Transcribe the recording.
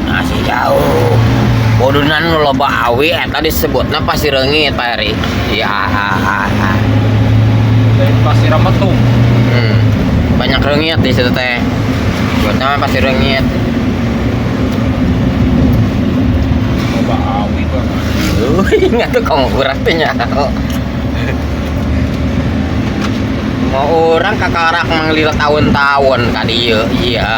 Masih jauh. Bodonan nu loba awi eta disebutna pasir reungit, Pak Eri. Iya. Lain pasir metung. Banyak reungit di situ teh. Sebutna pasir reungit. Loba awi banget. Ingat tuh kamu kurang teh nya. Mau orang kakarak manglila tahun-tahun ka dieu. Iya.